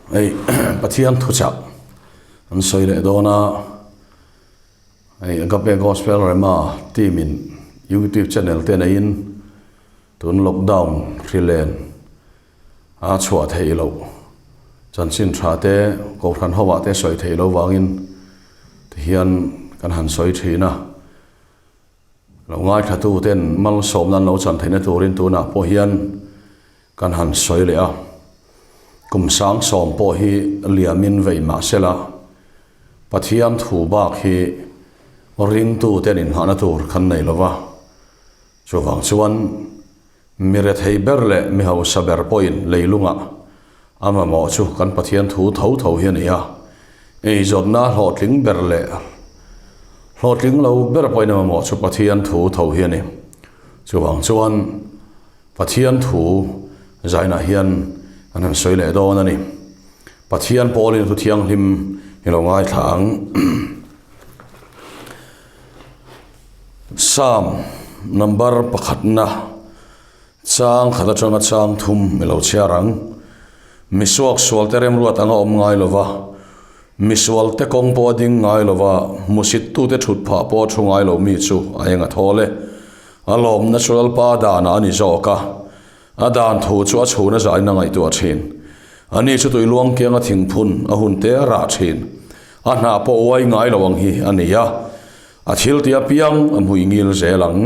Hei Pathian thuchah an sawi leh dawn a, hei Agape Gospel Rema team in YouTube channel te neiin tun lockdown hri len a chhuah theih loh chanchin tha te kohhran ho ah te sawi theih loh vangin tihian kan han sawi thin a. Lo ngaithla ten malsawmna an lo chan theihna turin tunah pawh hian kan han sawi leh a. Kum sangsawm pawh hi liamin vei mah sela, Pathian thu bak hi ringtu ten inngahna tur kan nei lo va. Chuvang chuan mi rethei ber leh mi hausa ber pawhin leilungah a mamawh chu kan Pathian thu tho tho hi a ni a. Eizawnna hlawhtling ber leh hlawhtling lo ber pawhin a mamawh chu Pathian thu tho hi a ni. Chuvang chuan Pathian thu zainah hian an han sawi leh dawn a ni. Pathian pawlin thu thianghlim i lo ngaithla ang. Psalm number pakhatna chang khat atanga chang thum i lo chhiar ang. Misuak sualte remruat anga awm ngai lova, misualte kawng pawh a ding ngai lova, hmusittute thut phah pawh a thu ngai lo mi chu a eng a thawl e. A lawmna chu Lalpa danah a ni zawk a, a dan thu chu a chhun a zain a ngaihtuah thin. Ani chu tui luang kianga thingphun a hun te a rah thin. A hnah pawh uai ngai lo ang hi a ni a, a thil tih apiang a hmui ngil zel ang.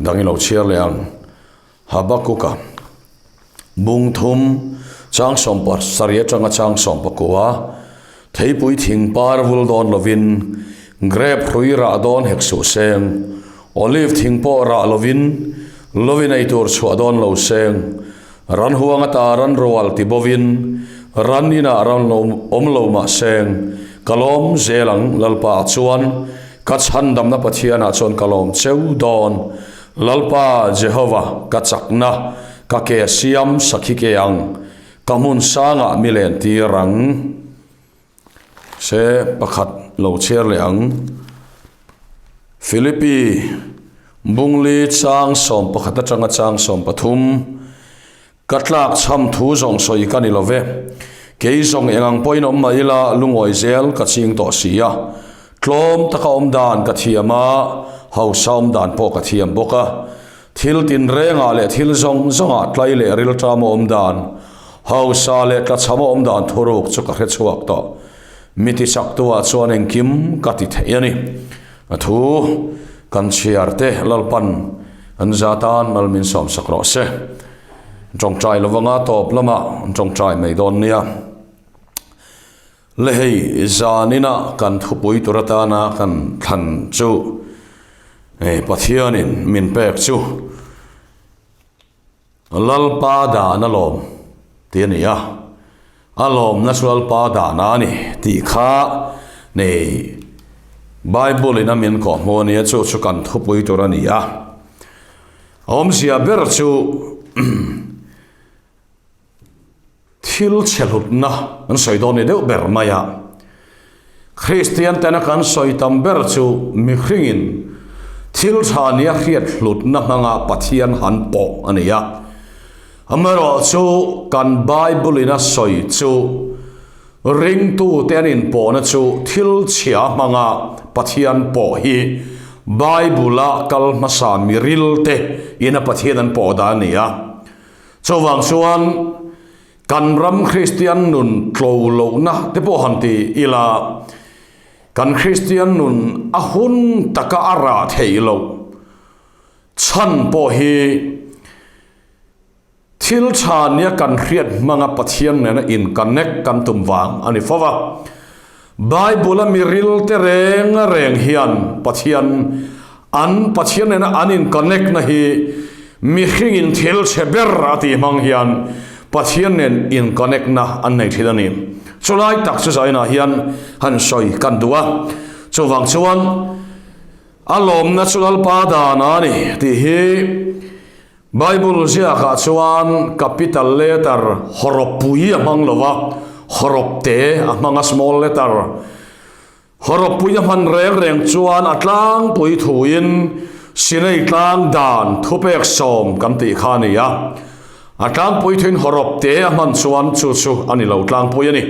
Dang i lo chhiar leh ang. Habakuka bung thum chang 70 atanga chang 19 theipui thing par vul dawn lovin grape hrui rah dawn hek suh seng, olive thing pawh rah lovin lovin ei tur chhuah dawn lo seng, ran huang ata ran rual ti bovin ran inah ran awm lo mah seng, ka lawm zel ang Lalpa ah chuan ka chhandamna Pathianah chuan ka lawm cheu dawn. Lalpa Jehova, ka chakna, ka ke siam sakhi ke ang, ka hmun sangah mi len tir ang. Se pakhat lo chhiar leh ang. Philippi bungli chang 11 atanga chang 13, Ka tlak chham thu zawng sawi ka ni lo ve. Kei zawng eng ang pawhin awm mah ila lungawi zel ka ching tawh si a. Tlawm taka awm dan ka thiam a, hausa awm dan pawh ka thiam bawk a. Thil tinrengah leh thil zawng zawngah tlai leh rilṭama awm dan, hausa leh tlachhama awm dan thuruk chu ka hre chhuak tawh. Mi tichaktuah chuan engkim ka ti thei a ni. A thu kan chhiar te Lalpan an za tan mal min sawmsak rawh se. Tawngtai lovanga tawp lamah an tawngtai mai dawn nia. Le hei zanina kan thupui tur atana kan thlan chu Pathianin min pek chu Lalpa dan a lawm tih a ni a, a lawmna chu Lalpa dan a ni tih kha nei Bible in a min kawh hmu a nia, chu chu kan thupui tur a ni a. A awmzia ber chu thil chhe hlutna an sawi dawn ni deuh ber mai a. Kristian tena kan sawi tam ber chu mihringin thil tha nia hriat hlutna hmanga Pathian han pawh a ni a. Amaherawhchu kan Bible-in a sawi chu ringtute an inpawhna chu thil chhia hmanga Pathian pawh hi Bible-a kal hmasa mirilte ina Pathian an pawh dan a ni a. Chuvang chuan kan ram Kristian nun tlo lohna te pawh han ti ila, kan Kristian nun a hun taka a rah theih loh chhan pawh hi thil tha nia kan hriat hmanga Pathian nena in connect kan tum vang a ni fo va. Bible a miril te reng reng hian Pathian an Pathian nena an in connect na hi mihring in thil chhe ber a tih hmang hian Pathian nen in connect na an nei thin a ni. Chulai tak chu zainah hian han sawi kan duh a. Chuvang chuan a lawmna chu Lalpa dan a ni tih hi Bible ziakah chuan capital letter hawrawppui a hmang lo va, hawrawp te a hmang a, small letter. Hawrawppui a hman reng reng chuan a tlangpui thuin Sinai tlang dan thupek sawm kan tih kha a ni a. A tlangpui thuin hawrawp te a hman chuan chu chu a ni lo tlangpui a ni.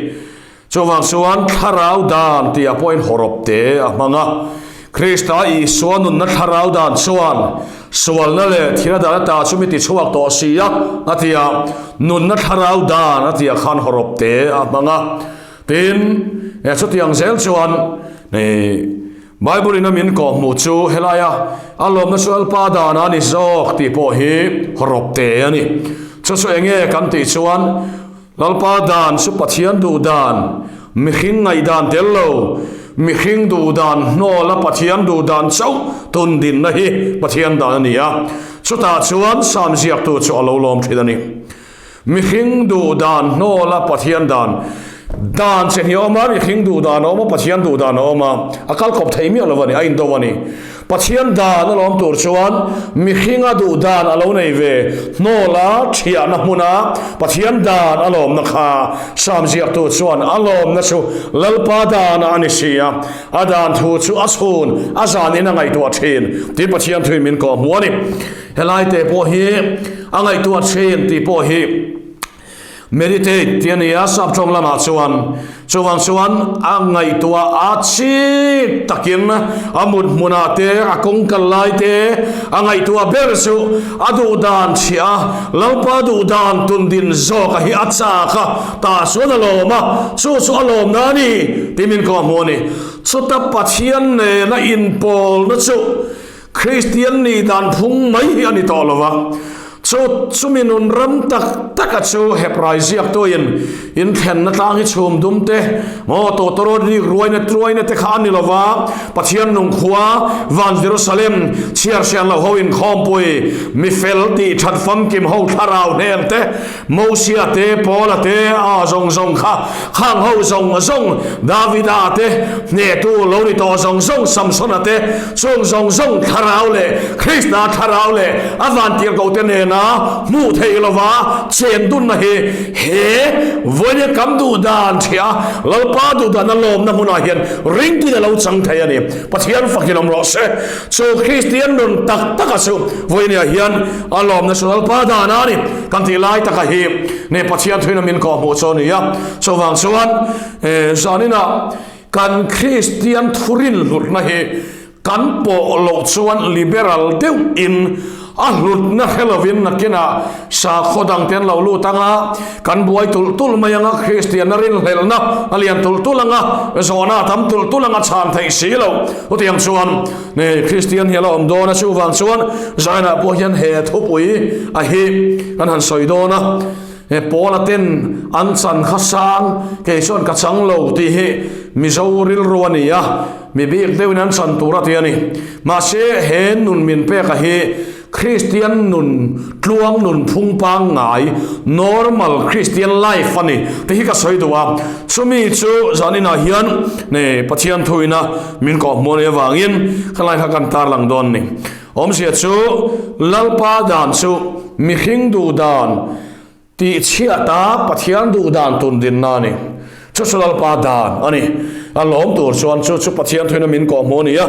Chuvang chuan thlarau dan tihah pawhin hawrawp te a hmang a. Krista Isua nunna thlarau dan chuan sualna leh thilna dan ata chu mi tichhuak tawh si a, a ti a. Nunna thlarau dan a tihah khan hawrawp te a hmang a. Tin, chutiang zel chuan Bible-in a min kawhhmuh chu helaia a lawmna chu Lalpa danah a ni zawk tih pawh hi hawrawp te a ni. Chu chu enge kan tih chuan Lalpa dan chu Pathian duh dan, mihring ngaihdan tel lo, mihring duh dan hnawla Pathian duh dan chauh tun dinna hi Pathian dan a ni a. Chutah chuan Sam ziaktu chu a lo lawm thin a ni. Mihring duh dan hnawla Pathian dan dan che hi a awm a, mihring duh dan a awm a, Pathian duh dan a awm a, a kal kawp thei miah lo a ni, a indo a ni. Pathian dan a lawm tur chuan mihringa duh dan a lo nei ve hnawla thiahna hmuna Pathian dan a lawmna kha Sam ziaktu chuan a lawmna chu Lalpa danah a ni si a, a dan thu chu a chhun a zanin a ngaihtuah thin tih Pathian thuin min kawhhmuh a ni. Helai te pawh hi a ngaihtuah thin tih pawh hi meditate tih a ni a, sap tawng lamah chuan. Chuvang chuan a ngaihtuah a chik takin a mut hmunah te, a kawng kal lai te a ngaihtuah ber chu a duh dan chhiah a, Lalpa duh dan tun din zawka hi a chak a, tah chuan a lawm a, chu chu a lawmna a ni tih min kawhhmuh a ni. Chuta Pathian nena inpawlna chu Kristian nih dan phung mai hi a ni tawh lo va, chu chumi nun ram tak taka chu Hebrai ziaktuin inthlenna tlang hi chhum dum te, maw tawtawrawt rik ruaina tuaina te kha a ni lo va, Pathian nung khua van Jerusalem chhiar hriat loh ho inkhawmpui mi fel tih that famkim ho thlarau hnen te, Mosia te, Paula te, a zawng zawng kha, khang ho zawng zawng, Davida te, hnehtu lo ni tawh zawng zawng, Samsona te, chung zawng zawng thlarau leh Krista thlarau leh a vantirhkoh te nena hmuh theih lova chen dunna hi he vawiin kam duh dan ṭhiah Lalpa duh dan a lawmna hmunah hian ringtuin a lo chang thei a ni. Pathian fakin awm rawh se. Chu Kristian nun tak taka chu vawinia hian a lawmna chu Lalpa dan a ni kan tih lai taka hi ne Pathian thuina min kawhhmuh chu a ni a. Chuvang chuan zaninah kan Kristian thurin hlutna hi kan pawh loh chuan liberal deuhin a hlutna hre lovin nakinah sakhaw dangte an lo lut ang a, kan buai tulh tulh mai ang a, Kristianna rinhlelhna a lian tulh tulh ang a, zawhna a tam tulh tulh ang a, chhan theih si loh. Chutiang chuan Kristian hi a la awm dawn a, chuvang chuan Zainah pawh hian he thupui a hi kan han sawi dawn a, he Paula ten an chan kha sang, kei chuan ka chang lo tih hi Mizo rilru a ni a, Mi bik deuhin an chan tur a ti a ni. Mahse, he nun min peka hi Kristian nun tluang nun phung pangngai, normal Christian life, a ni tih hi ka sawi duh a. Chumi chu zaninah hian Pathian thuina min kawhhmuh a nih avangin khalai kha kan tarlang dawn a ni. Awmzia chu Lalpa dan chu mihring duh dan, Tih chhiata Pathian duh dan tun dinna a ni. Chu chu Lalpa dan a ni. A lawm tur chuan chu chu Pathian thuina min kawhhmuh a ni a.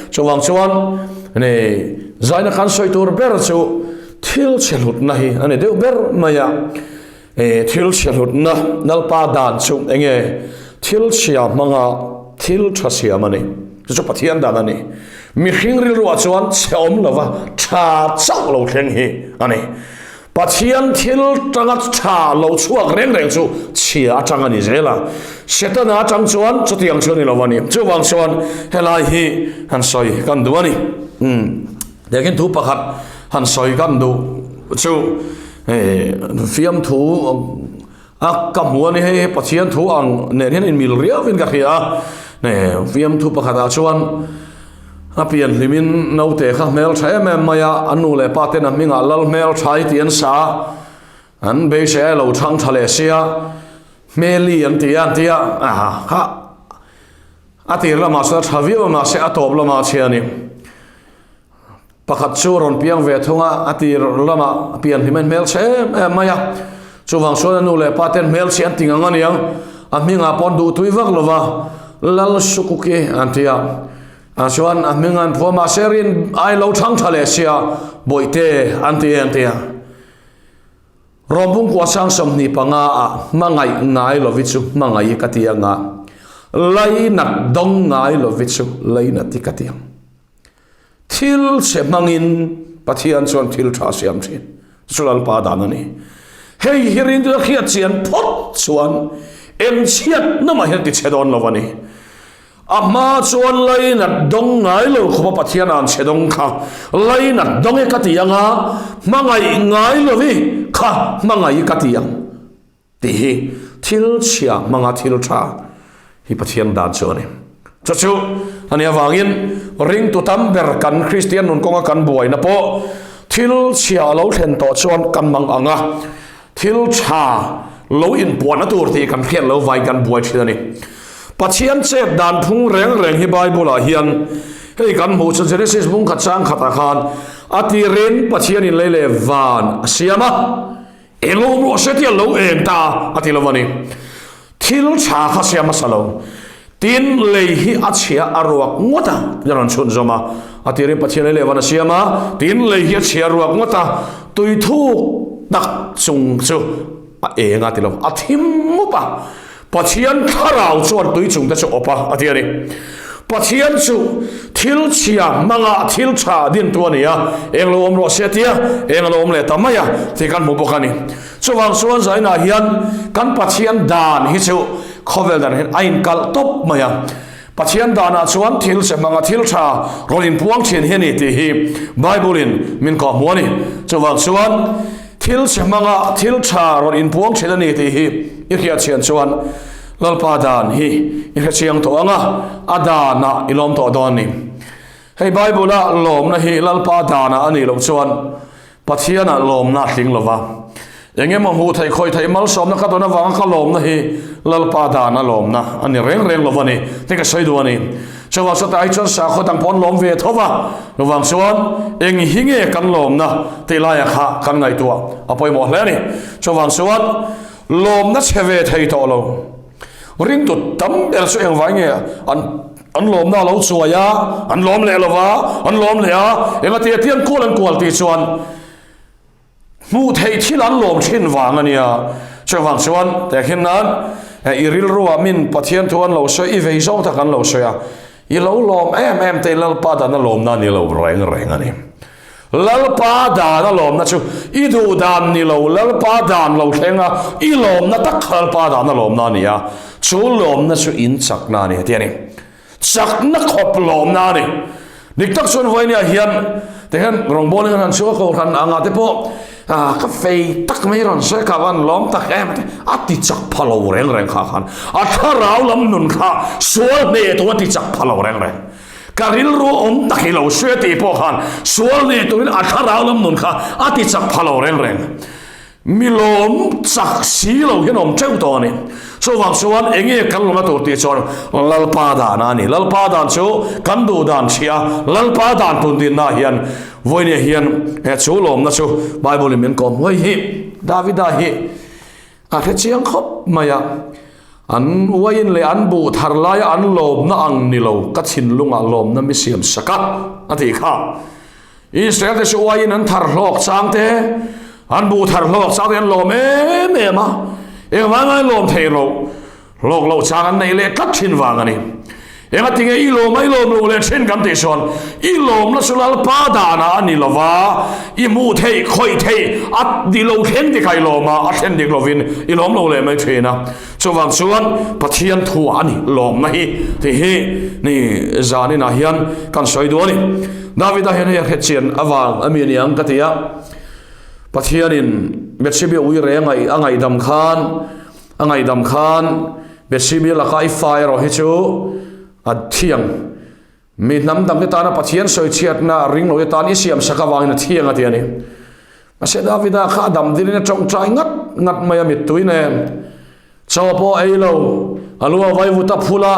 Chuvang chuan ni zaina kan sawi tur ber chu thil chhe hlutna hi a ni deuh ber mai a. Thil chhe hlutna Lalpa dan chu eng nge? Thil chhia hmanga thil tha siam a ni. Chu chu Pathian dan a ni. Mihring rilruah chuan chhe awm lova tha chauh lo thleng hi a ni. Pathian thil tanga tha lo chhuak reng reng chu chhia atang a ni zel a, Setana atang chuan chutiang chu a ni lo a ni. Chuvang chuan helai hi han sawi kan duh a ni. Umm Tiangin thu pakhat han sawi kan duh chu fiamthu a ka hmu a ni. Hei Pathian thu ang nen hian inmil riauin ka hria a, fiamthu pakhatah chuan A pian hlimin naute kha hmel tha em em mai a, an nu leh pa ten a hmingah lal hmel tha hi tih an sa a, an beisei a lo chhang tha leh sia, Hmeli an ti a an ti a, aha kha a tir lamah chuan a tha viau a mahse a tawp lamah a chhia a ni. Pakhat chu a rawn piang ve thung a, a tir lamah a pian hlim a hmelchhe em em mai a. Chuvang chuan a nu leh pa ten hmelchhe an ti ngang a niang, a hmingah pawh an duhtui vak lo va, Lal Sukuki an ti a. Ah chuan a hming an phuah mahse rin ai lo thang tha leh sia, Bawihte an ti e an ti a. Rom pumkua sang 25 ah hmangaih ngai lovi chu hmangaih ka ti anga, lainat dawng ngai lovi chu lainat i ka ti ang. Thil chhe hmangin Pathian chuan thil tha siam thin. Chu Lalpa dan a ni. Hei hi ringtu a hriat chian phawt chuan eng chhiatna mah hian ti chhe dawn lo a ni. A hma chuan lainat dawng ngai lo khawpa Pathian an chhe dawng kha lainat dawng e ka ti ang a, hmangaih ngai lovi kha hmangaih ka ti ang tih hi thil chhia hmanga thil tha hi Pathian dan chu a ni. Chu chu a nih avangin ringtu tam ber kan Kristian nun kawnga kan buaina pawh thil chhia a lo thlen tawh chuan kan mang ang a, Thil tha lo inpuahna tur tih kan hriat lo vai kan buai thin a ni. Pathian chet dan phung reng reng hi Bible-ah hian hei kan hmuh chu Genesis bung khat chang khatah khan a tirin Pathianin lei leh van a siam a, eng lo ruah se tia lo eng ta a ti lo a ni. Thil tha kha siam hmasa lo. Tin, lei hi a chhia a ruak ngawt a, tiin a rawn chhunzawm a. A tirin Pathian lei leh van a siam a, tin, lei hi a chhia a ruak ngawt a, tui thuk tak chung chu a eng a ti lo, a thim mup a. Pathian thlarau chuan tui chung te chu awp a, a ti a ni. Pathian chu thil chhia hmanga thil tha dintu a ni a, eng lo awm rawh se a ti a, eng a lo awm leh ta mai a, tih kan hmu bawk a ni. Chuvang chuan zainah hian kan Pathian dan hi chu khawvel dan hian a inkalh tawp mai a. Pathian danah chuan thil che hmanga thil tha rawn inpuang thin hi a ni tih hi Bible-in min kawhhmuh a ni. Chuvang chuan thil che hmanga thil tha rawn inpuang thin a ni tih hi i hriatchhian chuan Lalpa dan hi i hrechiang tawh ang a, a danah i lawm tawh dawn a ni. Hei Bible-a lawmna hi Lalpa danah a nih loh chuan Pathianah lawmna a tling lova, eng emaw hmuh theih khawih theih malsawmna ka dawn avanga ka lawmna hi Lalpa dana lawmna a ni reng reng lova ni tih ka sawi duh a ni. Chuvang chuan ai chuan sakhaw dang pawh an lawm ve tho va, chuvang chuan eng hi nge kan lawmna tih laiah kha kan ngaihtuah a pawimawh hle a ni. Chuvang chuan lawmna chhe ve thei tawh lo. Ringtu tam ber chu engvai nge an an lawmna a lo chuai a, an lawm leh lo va, an lawm leh a, engati a tiang kual an kual tih chuan hmuh theih thil an lawm thin vang a nia. Chuvang chuan tehkhin nan i rilruah min Pathian thu an lo sawi, i vei zawng tak an lo sawi a, i lo lawm em em te Lalpa dan a lawmna a ni lo reng reng a ni. Lalpa dan a lawmna chu i duh dan ni lo, Lalpa dan lo thleng a, i lawmna tak kha Lalpa dan a lawmna a ni a, chu lawmna chu in chakna a ni tih a ni. Chakna khawp lawmna a ni. Dik tak chuan vawinia hian tihian rawngbawlin kan han chhuak a, kohhran angah te pawh ka fei tak mai rawn sawi kha van lawm tak em a ti chak pha lo reng reng kha khan a thlarau lam nun kha sual hneh tur a ti chak pha lo reng reng. Ka rilru awm tak hi lo hria tih pawh khan sual nei turin a thlarau lam nun kha a ti chak pha lo reng reng. Mi lawm chak si lo hian awm teuh tawh a ni. Chuvang chuan eng nge kan lawmna tur tih chuan Lalpa dan a ni. Lalpa dan chu kan duh dan chhia Lalpa dan tun dinna hian vawinia hian he chu lawmna chu Bible in min kawm huai hi Davida hi A hre chiang khawp mai a, an uaiin leh an buh thar laia an lawmna ang ni lo, ka thinlungah lawmna mi siam sak a, a tih kha. Israel te chu uaiin an thar hlawk chang te, an buh thar hlawk chang te an lawm em em a, engvanga an lawm thei loh? Hlawk loh chang an neih leh tlat thin vang a ni. Engati nge i lawm a i lawm loh leh thin kan tih chuan i lawmna chu Lalpa danah a ni lo va, i hmuh theih, khawih theih, a ni lo thleng dik a i lawm a, a thlen dik lovin i lawm lo leh mai thin a. Chuvang chuan Pathian thu a ni lawmna hi tih hi ni zaninah hian kan sawi duh a ni. Davida hian hei a hrechian avang a mi aniang ka ti a, Pathianin Bethsheba ui reng a ngaihdam khan, A ngaihdam khan Bethsheba laka i fa erawh hi chu a thiang. Mi hnam dangte tana Pathian sawichhiatna a ring lote tan i siamsak avangin a thiang a ti a ni. Mahse Davida kha a dam dilin a tawngtai ngat ngat mai a mittui nen. Chaw pawh a ei lo, a lu a vai vut a phul a,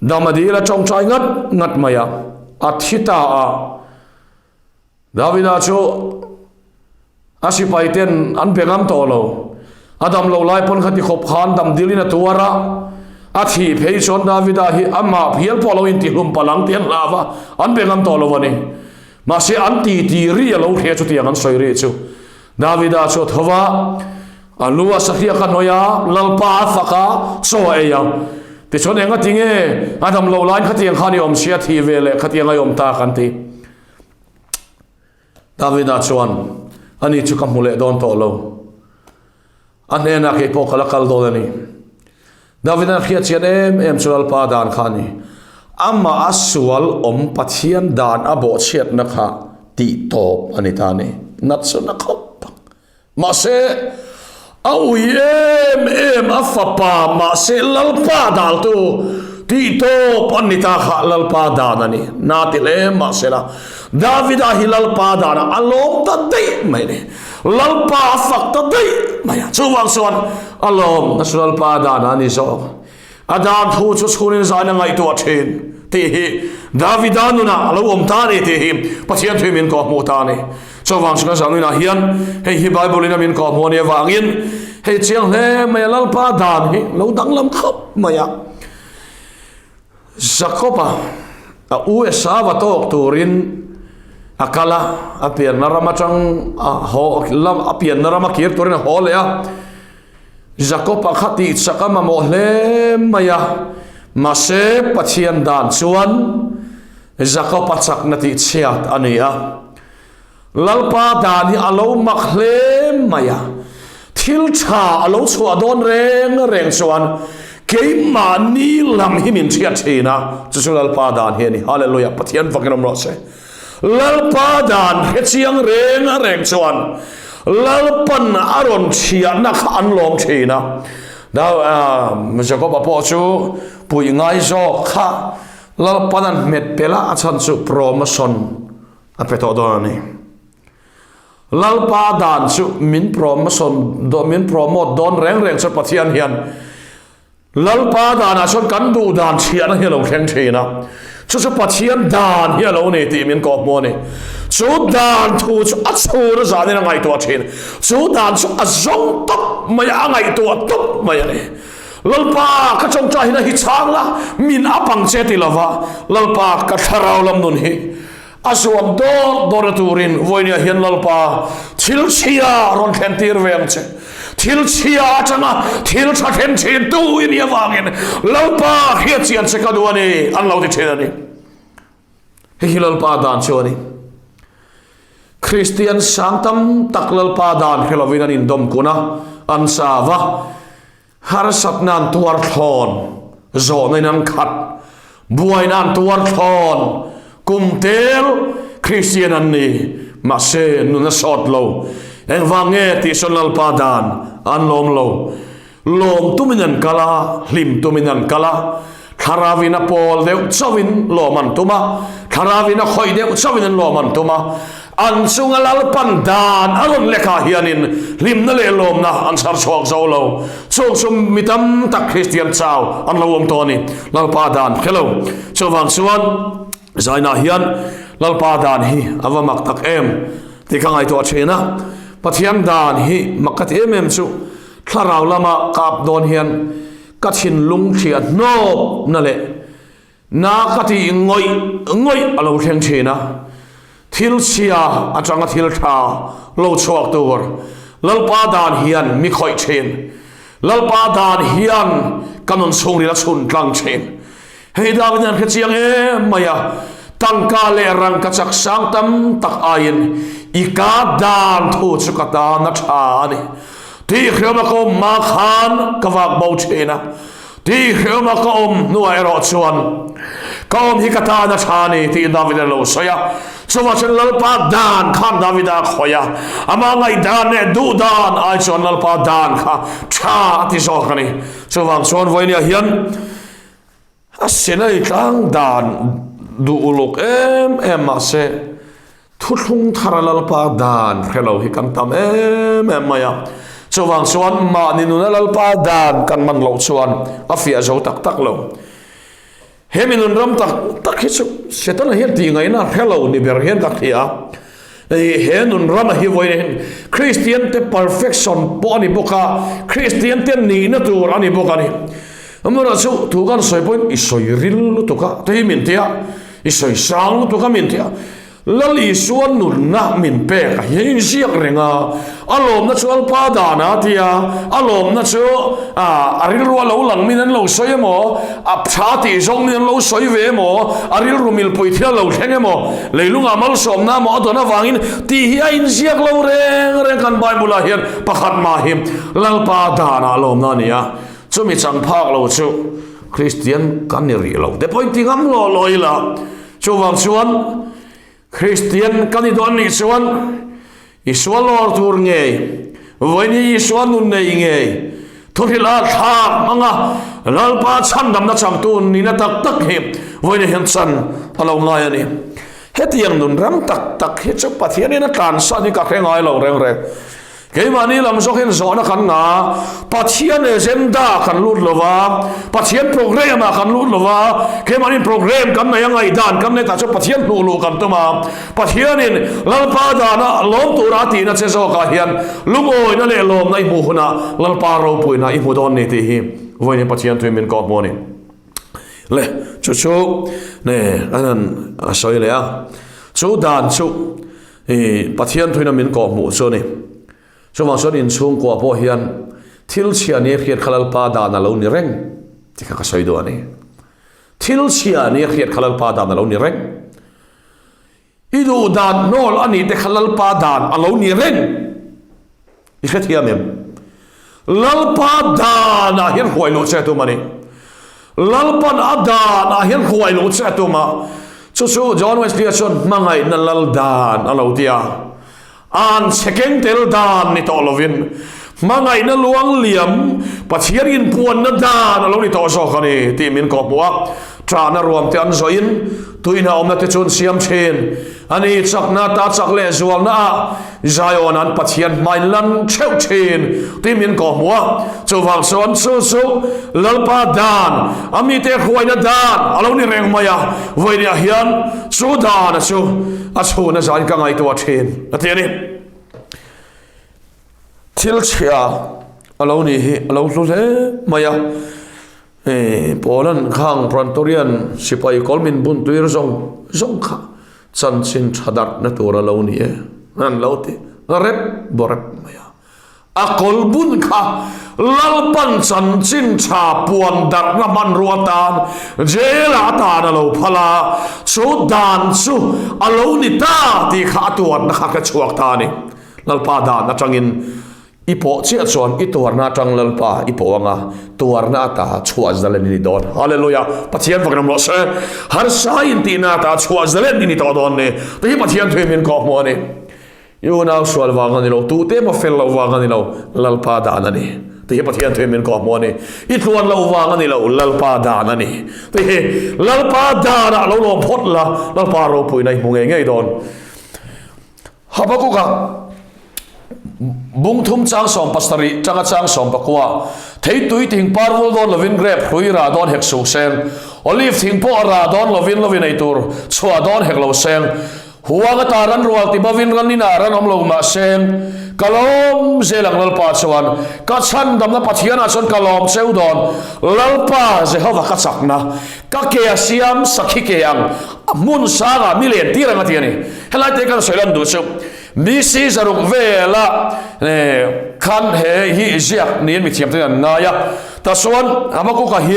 dam a dil a tawngtai ngat ngat mai a, a thi ta a. Davida chu a sipai ten an be ngam tawh lo. A dam lo lai pawn khati khawp khan dam dilin a tuar a, a thih phei chuan Davida hi amah phial pawh lo intihlum palh ang tih an hlau va, an be ngam tawh lo a ni. Mahse an titi ri a lo hria chutiang an sawi ri chu. Davida chu a tho va, a lu a sahriak a hnawih a, Lalpa a fak a, chaw a ei a. Tichuan enga tinge a dam loh laiin khatiang khan i awm sia thih ve leh khatiang a i awm ta kan ti. Davida chuan, Ani chu ka hmu leh dawn tawh lo. A hnenah kei pawh ka la kal dawn a ni. Davida'n a hriat chian em em chu Lalpa dan kha a ni. Amah a sual awm Pathian dan a bawhchhiatna kha tih tawp a ni ta a ni. Nat chu na khawp ang. Mahse, a ui em em a fapa mahse Lalpa daltu tih tawp a ni ta kha Lalpa dan a ni. Na ti hle mahsela Davida hi Lalpa danah a lawm ta daih mai a ni. Lalpa a fak ta daih mai a. Chuvang chuan a lawm na chu Lalpa dan a ni zawk. A dan thu chu chhunin zain a ngaihtuah thin tih hi Davida nunah a lo awm ta a ni tih hi Pathian thu min kawhhmuh ta a ni. Chuvang chu kan zah nunah hian hei hi Bible in a min kawhhmuh a nih avangin hei chiang hle mai a Lalpa dan hi lo danglam khawp mai a. Jakob-a a USA va tawk turin a kal a, a pianna ram atang a haw lam a pianna rama kir turin a haw leh a. Jakob-a kha tih chak a mamawh hle mai a, mahse Pathian dan chuan Jakob-a chakna tih chhiat a ni a. Lalpa dan hi a lo mak hle mai a, thil tha a lo chhuah dawn reng reng chuan keimahni lam hi min hriat thin a, chu chu Lalpa dan hi a ni. Hallelujah, Pathian fakin awm rawh se. Lalpa dan hre chiang reng reng chuan Lalpan a rawn chhiahna kha an lawm thin a. Jakob-a pawh chu puih ngai zawk kha Lalpan an hmet pel a, a chhan chu promotion A pe tawh dawn a ni. Lalpa dan chu min promotion min promote dawn reng reng chuan Pathian hian Lalpa danah chuan kan duh dan chhiahna hi a lo thleng thin a. Chu chu Pathian dan hi a lo ni tih min kawhhmuh a ni. Chu dan thu chu a chhun a zanin a ngaihtuah thin. Chu dan chu a zawng tawp mai a, a ngaihtuah tawp mai a ni. Lalpa ka tawngtai hina hi chhang la, min a pang che ti lova, Lalpa ka thlarau lam nun hi A zuam dawr dawrna turin vawinia hian Lalpa thil chhia rawn thlen tir ve ang che. Thil chhia atanga thil tha thlen thin tu i nih avangin Lalpa hriat chian che ka duh a ni, an lo ti thin a ni. Hei hi Lalpa dan chu a ni. Kristian sang tam tak Lalpa dan hre lovin an indawm kun a, an chau a. Harsatna an tuar thlawn, zawhna in an khat, buaina an tuar thlawn, kum tel Kristian an ni, mahse nun a sawt lo. Engvang nge tih sawn Lalpa dan an lawm lo. Lawm tumin an kal a, hlim tumin an kal a, Thlarauin a pawl deuh chauhin lawm an tum a, Thlarauin a khawih deuh chauhin an lawm an tum a. An chunga Lalpan dan a rawn lekah hianin hlimna leh lawmna an chhar chhuak zo lo. Chung chu mi tam tak Kristian chau an lo awm tawh a ni. Lalpa dan hre lo. Chuvang chuan zainah hian Lalpa dan hi a va mak tak em tih ka ngaihtuah thin a. Pathian dan hi mak ka ti em em chu thlarau lama kap dawn hian Ka thinlung thliah hnawp na leh na ka tih ngawih ngawih a lo thleng thin a, thil chhia atanga thil tha lo chhuak tur Lalpa dan hian mi khawih thin. Lalpa dan hian ka nun chhungril a chhun tlang thin. Hei David hian hre chiang em mai a, tangka leh rangka chak sang tam tak aiin i ka dan thu chu ka tan a tha a ni. Tih hreawma ka awm hma khan ka vak bo thin a, tih hreawma ka awm hnuah erawh chuan ka awm hi ka tan a tha a ni tih David a lo sawi a. Chuvah chuan Lalpa dan khan Davida a khawih a, amah ngaihdan leh duhdan ai chuan Lalpa dan kha tha a ti zawk a ni. Chuvang chuan vawinia hian A Sinai tlang dan duh uluk em em mahse thuthlung thara Lalpa dan hre lo hi kan tam em em mai a. Chuvang chuan mahni nuna Lalpa dan kan man loh chuan a fiah zo tak tak lo. He mi nun ram tak tak hi chu Setana hian tih ngaihna hre lo ni ber hian ka hria a. He nun rama hi vawiin hian Kristian te perfection pawh a ni bawk a, Kristian te nihna tur a ni bawk a ni. Amaherawh chu thu kan sawi pawhin i sawi ril lutuk a, te hi min ti a, i sawi sang lutuk a min ti a. Lal Isua nunna min pek a hi a inziak reng a, a lawmna chu Alpa dana a ti a, a lawmna chu a rilru a lo lang min an lo sawi emaw, a tha tih zawng min an lo sawi ve emaw, a rilru milpui thil a lo thleng emaw, leilungah malsawmna emaw a dawn avangin tih hi a inziak lo reng reng kan Bible ah hian pakhat mah hi Lalpa danah lawmna a ni a, chumi chang phak lo chu Kristian kan ni rih lo te pawhin ti ngam lawh lawh ila. Chuvang chuan Kristian kan i dawn nih chuan Isua lawr tur ngei, vawiin hi Isua nun nei ngei, thuhrilh a thlak hmanga Lalpa chhandamna changtu nihna tak tak hi vawiin hian chan a lo ngai a ni. Hetiang nun ram tak tak hi chu Pathianin a tlansan hi ka hre ngai lo reng reng. Keimahni lam zawk hian zawhna kan ngah a, Pathian agenda kan lut lo va, Pathian program ah kan lut lo va, keimahni program kan nei a ngaihdan kan nei tah chuan Pathian hmuh luh kan tum a, Pathianin Lalpa dana lawm tura a tihna che zawkah hian lungawina leh lawmna i hmuh hunah Lalpa ropuina i hmu dawn ni tih hi vawiin Pathian thuin min kawh hmu a ni. Le, chu chu ne an han a sawi leh a, chu dan chu I Pathian thuina min kawh hmuh chu a ni. Chuvang chuan inchhungkua pawh hian thil chhia ni a hriat kha Lalpa dan a lo ni reng tih kha ka sawi duh a ni. Thil chhia ni a hriat kha Lalpa dan a lo ni reng. I duh dan hnawl a nih te kha Lalpa dan a lo ni reng. I hrethiam em? Lalpa danah hian huai loh che a tum a ni. Lalpan a danah hian huai loh che a tum a. Chu chu John Wesley-a chuan hmangaihna lal dan a lo ti a. An chhe keng tel dan ni tawh lovin hmangaihna luang liam Pathian inpuanna dan a lo ni tawh zawk a ni tih min kawhhmuh a. Ṭahna ruam te an zawhin tuihna awmna te chu an siam ṭhin. A ni, chakna ta chak leh zualna ah Zion an Pathian hmain lan theuh ṭhin tih min kawhhmuh a. Chuvang chuan chu chu Lalpa dan, a mite hruaina dan a lo ni reng mai a, vawiiniah hian chu dana chu a chhun a zain ka ngaihtuah ṭhin a ti a ni. Thil chhia a lo nih hi a lo hlu hle mai a. Hei Poland khang Prantorian sipai kawl min bun tuir zawng zawng kha chanchin tha darhna tur a lo ni e an lo ti rep bawrep mai a. A kawl bun kha Lalpan chanchin tha puan darhna hmanrua atan jail ah atan a lo phal a, chu dan chu a lo ni ta tih kha a tuarna kha ka chhuak ta a ni. Lalpa dan atangin I pawh chiah chuan i tuarna atang Lalpa i pawh anga tuarna ata chhuah zalen i ni dawn. Hallelujah! Pathian fak ram rawh se. Harsa intihna ata chhuah zalen i ni tawh dawn ni. Tih hi Pathian thuin min kawh hmuh a ni. I unau sual vang a ni lo, tute emaw fel loh vang a ni lo, Lalpa dan a ni. Tih hi Pathian thuin min kawh hmuh a ni. I tluan loh vang a ni lo, Lalpa dan a ni. Tih hi Lalpa danah lo lawm phawt la, Lalpa ropuina i hmu ngei ngei dawn. Habakuka bung thum chang sawm pasarih tanga chang sawm pakua theitui thing par vul dawn lovin grape hrui rah dawn hek suh seng olive thing pawh a rah dawn lovin lovin ei tur chhuah dawn hek lo seng huang ata ran rual ti bovin ran inah ran awm lo mah seng ka lawm zel ang Lalpa chuan ka chhandamna Pathianah chuan ka lawm cheu dawn Lalpa Jehova ka chakna Ka ke a siam sakhi ke ang a hmun sangah mi len tir ang a ti a ni. Helai te kan sawi lan duh chu BC zaruk vela khan he hi ziak niin mithiam ten an ngai a. Tasuan Habakuka hi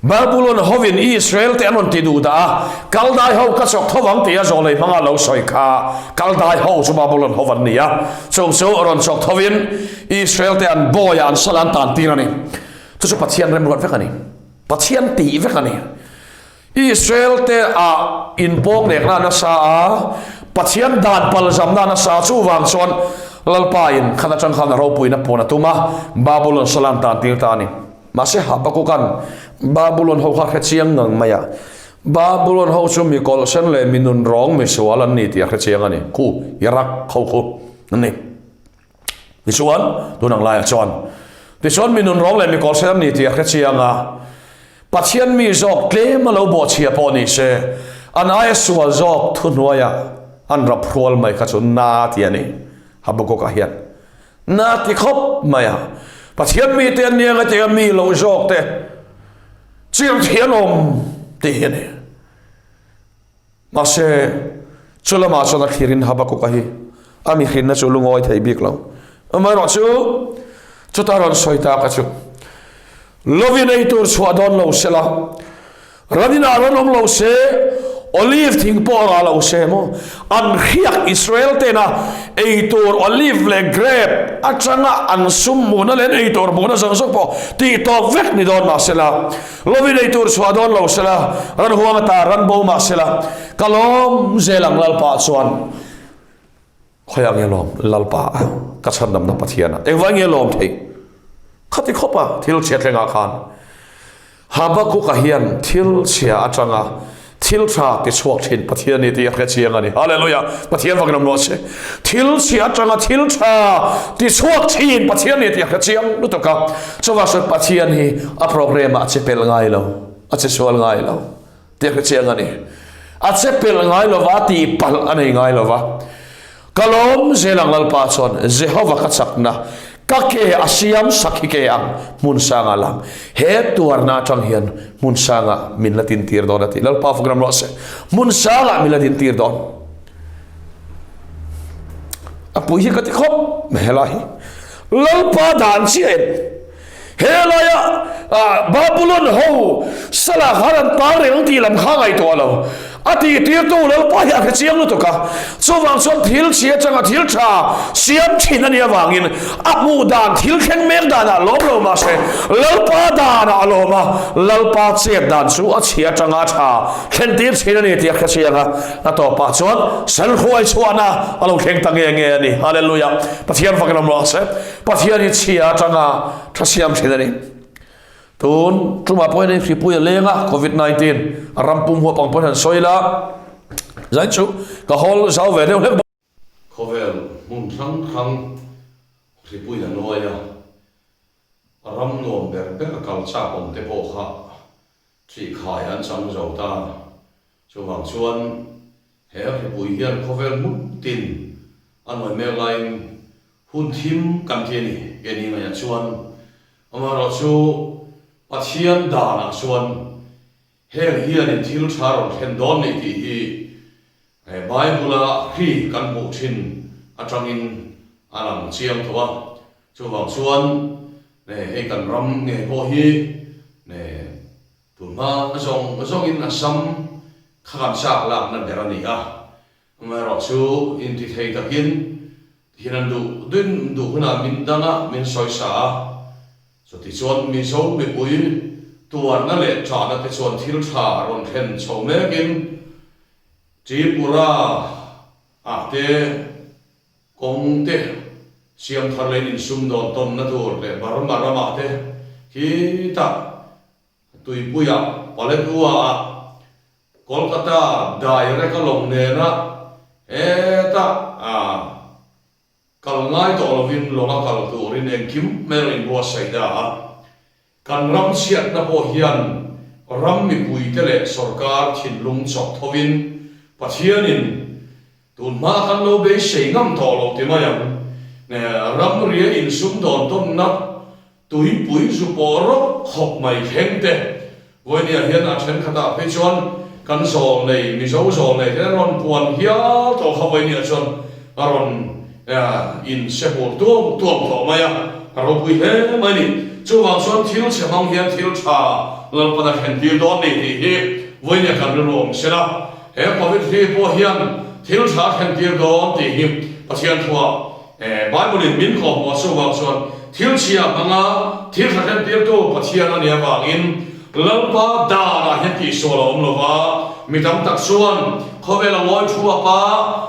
Babulon hovin Israel te an rawn ti duh dah a, Kaldai ho ka chawk tho ang tia zawlei hmanga lo sawi kha Kaldai ho chu Babulon ho an ni a, chung chu rawn chawk thovin Israel te an bawiah an sal an tan tir a ni. Chu chu Pathian remruat vek a ni. Pathian tih vek a ni. Israel te ah inpawng nekna a nasa a, Pathian dan palzamna a nasa a, chuvang chuan Lalpa in khan atang khan a ropuina puan a tum a, Babulon salan tan tir ta a ni. Mahse Habakukan Babulon ho kha hre chiang ngang mai a, Babulon ho chu mi kawlhsen leh mi nunrawng mi sual an ni tih a hre chiang a ni. Khu Iraq ho khu an ni. Tichuan, tun ang laiah chuan, tichuan mi nunrawng leh mi kawlhsen an ni tih a hre chiang a, Pathian mi zawk tlem a lo bawhchhia pawh ni se, an aia sual zawk thuhnuaiah an rap hrual mai kha chu na ti a ni. Habakkuk-ah hian na ti khawp mai a, Pathian mite an nia ngatia mi lo zawk te chirh thian awm tih hi a ni. Mahse, Chu lamah chuan a thlirin Habakuka hi a mihrinna chu lungawi thei bik lo. Amaherawhchu, chuta rawn sawi tak a chu, Lovin ei tur chhuah dawn lo se la, ran inah rawn awm lo se, olive thing pawh rah lo se maw, an hriak Israel tena ei tur olive leh grape atanga an sum hmuhna leh an ei tur hmuhna zawng zawng pawh tih tawp vek ni dawn mah se la, lovin ei tur chhuah dawn lo se la, ran huang ata ran bo mah se la, ka lawm zel ang Lalpa chuan. Khawiah nge lawm Lalpa a ka chhandamna Pathian a engvai nge lawm theih? Khati khawpa thil chhia thlengah khan Habakuka hian thil chhia atanga thil tha ti chhuak thin Pathian ni tih a hre chiang a ni. Hallelujah! Pathian vakin awm rawh se. Thil chhia atanga thil tha ti chhuak thin Pathian ni tih a hre chiang lutuk a. Chuvang chuan Pathian hi a program ah a che pel ngai lo, a che sual ngai lo. Tih a hre chiang a ni. A che pelh ngai lo va, tih palh a nei ngai lo va. Ka lawm zel ang Lalpa chuan Jehova ka chakna, ka ke a siam sak hi ke ang hmun sangah lang. He tuarna atang hian hmun sangah min la tintir dawn a ti. Lalpa fak ram rawh se. Hmun sangah min la dintir dawn. A pui hi ka ti khawp mai helai hi. Lalpa dan chiah in. He laia Babulon ho sala khan an tang reng tih lam kha ngaihtuah lo. A tihtirtu Lalpa hi a hre chiang lutuk a. Chuvang chuan thil chhia changa thil tha siam thin a nih avangin a hmuh dan thil thleng mek danah lawm lo mah se Lalpa danah a lawm a, Lalpa chet dan chu a chhia changa tha thlentir thin a ni tih a hre chiang a. A tawpah chuan Salhruai chhuahna a lo thleng ta nge nge a ni. Hallelujah! Pathian fakin awm rawh se. Pathian hi chhia atanga tha siam thin a ni. Tun tumah pawhin hei hripui a leng a, Covid 19 a ram pum huap ang pawhin han sawi ila, zain chu ka hawl zau ve deuh hlek bawk. Khawvel hmun hrang hrang hripui a nuai a, ram nuam ber ber kal chak awm te pawh kha ṭihkhai an chang zo ta. Chuvang chuan he hripui hian khawvel hmun tin a nuai mek laiin hun thim kan ti a ni keini ngaihah chuan. Amaherawhchu Pathian danah chuan heng hianin thil tha rawn thlen dawn nei tih hi Bible-a hri kan hmuh thin atangin a lang chiang tawh a. Chuvang chuan hei kan ram ngei pawh hi Tunhma zawng zawngin Assam kha kan chak lakna ber a ni a, amaherawhchu intithei takin tihian an duh dun duh hunah min dang a, min sawisa a. Chutichuan Mizo mipui tuarna leh ṭahna te chuan thil ṭha rawn thlen chho mekin Tripura ah te kawng te siam thar leiin insumdawn tawnna tur leh Burma ramah te khitah Tuipuia, Paletwa-ah, Kolkata direct-a lawng nena heta kal ngai tawh lovin lawnga kal turin engkim mai rawn inbuatsaih ta a. Kan ram chhiatna pawh hian ram mipuite leh sorkar thinlung chawk thovin Pathianin tunhma kan lo beisei ngam tawh lo ti mai ang. Ramria insumdawn tawnna Tuipui zu pawh rawp khawp mai thleng te. Vawinia hian a thenkhatah phei chuan kan zawlnei, Mizo zawlnei te rawn puan hial tawh kha vawinia chuan a rawn in se hur tuam tuam tawh mai a, a ropui hle mai ni. Chuvang chuan thil chhe hmang hian thil tha Lalpan a thlen tir dawn ni tih hi vawinia kan rilru awm se la. He Covid hri pawh hian thil tha a thlen tir dawn tih hi Pathian thuah Bible in min kawhhmuh chuvang chuan thil chhia hmanga thil tha hrentirtu Pathian a nih avangin Lalpa danah hian tihsual a awm lo va, mi tam tak chuan khawvel a ngawi thu a pa,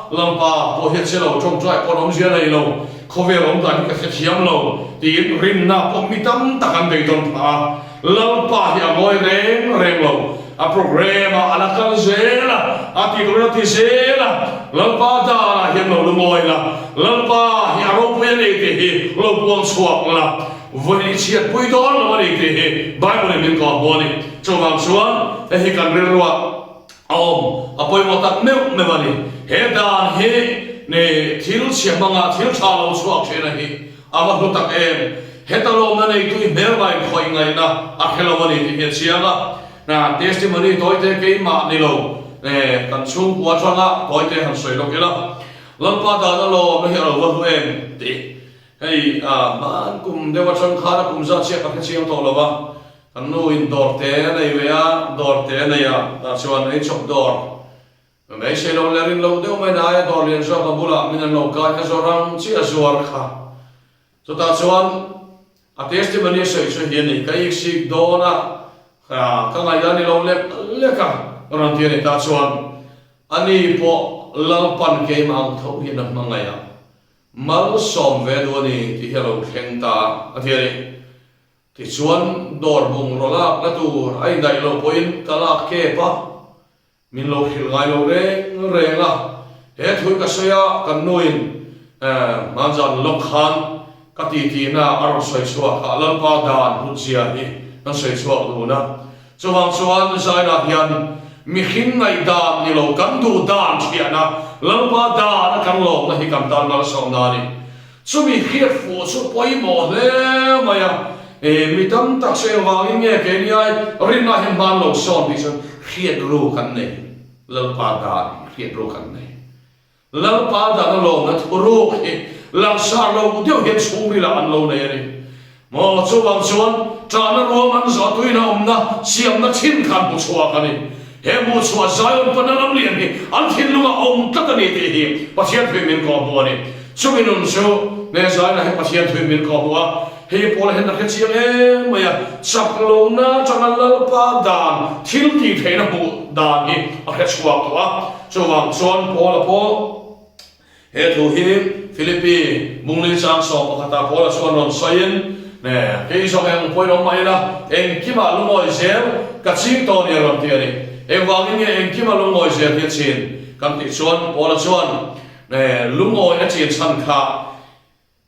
Lalpa pawh hi a che lo, tawngtai pawh an awmzia nei lo, khawvel awm dan hi ka hrethiam lo tiin rinna pawh mi tam tak an beidawn phah a. Lalpa hi a ngawi reng reng lo, a program ah a la kal zel a, a ti turin a ti zel a, Lalpa danah hian lo lungawi la, Lalpa hi a ropui a ni tih hi lo puang chhuak la, vawi i chhiatpui dawn lo a ni tih hi Bible in min kawhhmuh a ni. Chuvang chuan hei hi kan rilruah a awm, a pawimawh tak meuh meuh a ni. He dan hi ni thil chhia hmanga thil tha lo chhuak thin a hi A va hlu tak em! Heta lawmna neitu i hmelma in khawih ngaihna a hre lo a ni tih hi a chiang a. Hna testimony tawite keimah ni lo. Kan chhungkua atanga tawite han sawi lawk ila, Lalpa dan a lawm na hi a lo va hlu em tih hei hman kum deuh atang khan a kum zat chiah ka hre chiang tawh lo va, kan nu in dawr te a nei ve a, dawr te a nei a, tah chuan ei chawp dawr beisei lo leh rin loh deuh mai na aia dawr lian zawk a bulah min an lo kai kha zawr ang chiah a zuar kha. Chutah chuan a testimony a sawi chu hi a ni, ka iksik dawn a, ka ngaihdan ni lo lek lek a rawn ti a ni. Tah chuan ani pawh Lalpan keimah ang tho hian a hmangaih a, malsawm ve duh a ni tih hi a lo thleng ta a ti a ni. Tichuan dawr bungraw lakna tur a indaih loh pawhin ka lak kep a, Min lo hrilh ngai lo reng reng a, he thu hi ka sawi a, kan nuin hmanzan lawk khan ka titihna a rawn sawi chhuak a, Lalpa dan hlutzia hi kan sawi chhuak dun a. Chuvang chuan Zainah hian mihring ngaihdan ni lo kan duh dan hriahna, Lalpa dan a kan lawmna hi kan tan malsawmna a ni. Chumi hriat fuh chu pawimawh hle mai a, e, mi tam tak sawi avangin nge keiniai rinna hian hman lo sawn tih chuan hriat ru kan nei, Lalpa dan hriat ru kan nei. Lalpa dan a lawmna thuruk hi langsar lo deuh hian chhungrilah an lo nei a ni. Maw chuvang chuan ṭahna ruam an zawh tuina awmna siamna thin kha an hmu chhuak a ni. He hmuh chhuah Zion pana lam lian hi an thinlungah awm tlat a ni tih hi Pathian thuin min kawh hmu a ni. Chumi nun chu ne Zion-ah hian Pathian thuin min kawh hmu a, hei Paula hian a hre chiang em mai a, chak lohna atanga Lalpa dan thil tih theihna hmuh dan hi a hre chhuak tawh a. Chuvang chuan Paula pawh He thu hi Philippi Bungli chang 11 ah Paula chuan rawn sawiin, Ne, kei zawng eng pawhin awm mah ila, engkimah lungawi zel ka ching tawh ni a rawn ti a ni. Engvangin nge engkima lungawi zel hi a chin? Kan tih chuan Paula chuan, Ne, lungawi a chin chhan kha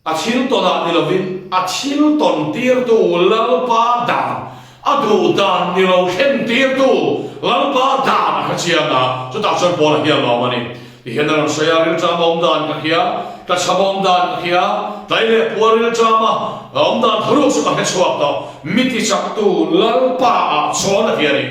A thil tawnah ni lovin a thil tawn tirtu Lalpa dan, a duh dan ni lo thlen tirtu Lalpa dan a hre chiang a, chutah chuan Paula hi a lawm a ni. Tihian a rawn sawi a, Rilṭam a awm dan ka hria, ka chham a awm dan ka hria, tlai leh puar rilṭam a awm dan thuruk chu ka hre chhuak tawh, mi tichaktu Lalpa ah chuan a ti a ni.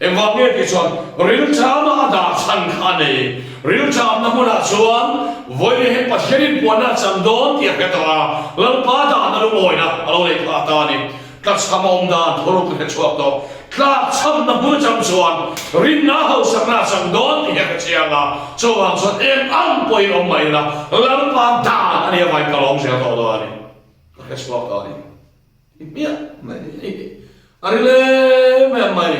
Engvang nge tih chuan rilṭama a dah chhan kha a nei. Rilṭamna hmunah chuan vawiin hian Pathian inpuanna a chang dawn tih a hre tawh a, Lalpa dahna lungawina a lo neih phah ta a ni. Tlachham a awm dan thuruk a hre chhuak tawh. Tlakchhamna hmun atang chuan rinna hausakna a chang dawn tih hi a hre chiang a, chuvang chuan eng ang pawhin awm mah ila Lalpa dan a nih avangin ka lawm zel tawh dawn a ni. Ka hre chhuak tawh a ni. Hmiah mai ni. A ri lem em mai.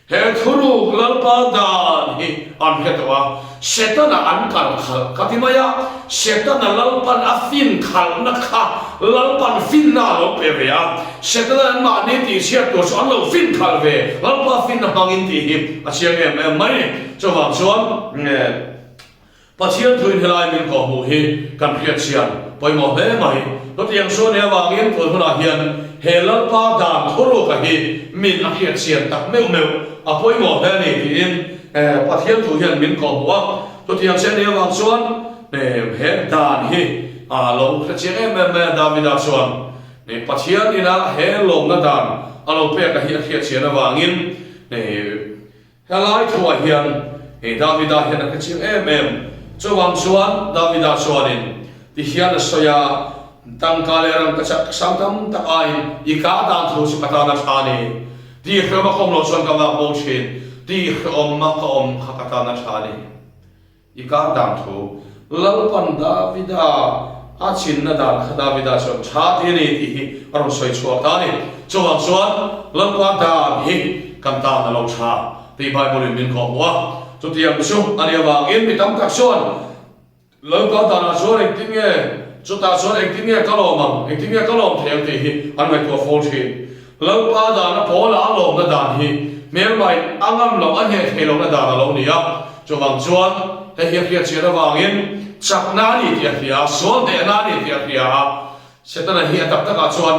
He thuruk Lalpa dan hi an hre tawh a, Setana an kal khalh ka ti mai a, Setana Lalpan a fin khalhna kha Lalpan finna a lo pe ve a, Setana an mahni tihchhiat tur chu an lo fin khalh ve, Lalpa finna hmangin tih hi a chiang em em mai ni. Chuvang chuan Pathian thuin helai min kawhhmuh hi kan hriat chian pawimawh hle mai. Chutiang chu nia vangin tun hunah hian he Lalpa dan thuruka hi min a hriat chian tak meuh meuh a pawimawh hle a ni tiin Pathian thu hian min kawhhmuh a. Chutiang che nia vang chuan he dan hi a lo hre chiang em em mai a Davida chuan Pathian ina he lawmna dan a lo pek a hi a hriat chian avangin Helai thuah hian hei Davida hian a hre chiang em em. Chuvang chuan Davida chuanin ti hian a sawi a, Tangka leh rangkachak sang tam tak aiin i kah dan thu chu ka tan a tha a ni. Tihreawm a ka awm loh chuan ka vak bo thin. Tihreawm a ka awm kha ka tan a tha a ni. I kar dan thu Lalpan Davida a chinna dan kha Davida chuan tha ti a ni tih hi a rawn sawi chhuak ta a ni. Chuvang chuan Lalpa dan hi kan tan a lo tha tih Bible in min kawhhmuh a. Chutiang chu a nih avangin mi tam tak chuan Lalpa danah chuan engtin nge chutah chuan engtin nge ka lawm ang, engtin nge ka lawm thei ang tih hi an ngaihtuah fo thin. Lalpa dana Paula a lawmna dan hi hmelmain a ngam loh a hneh thei lohna dan a lo ni a. Chuvang chuan hei hi a hriat chian avangin chakna a ni tih a hria a, sual hnehna a ni tih a hria a. Setana hi a tak takah chuan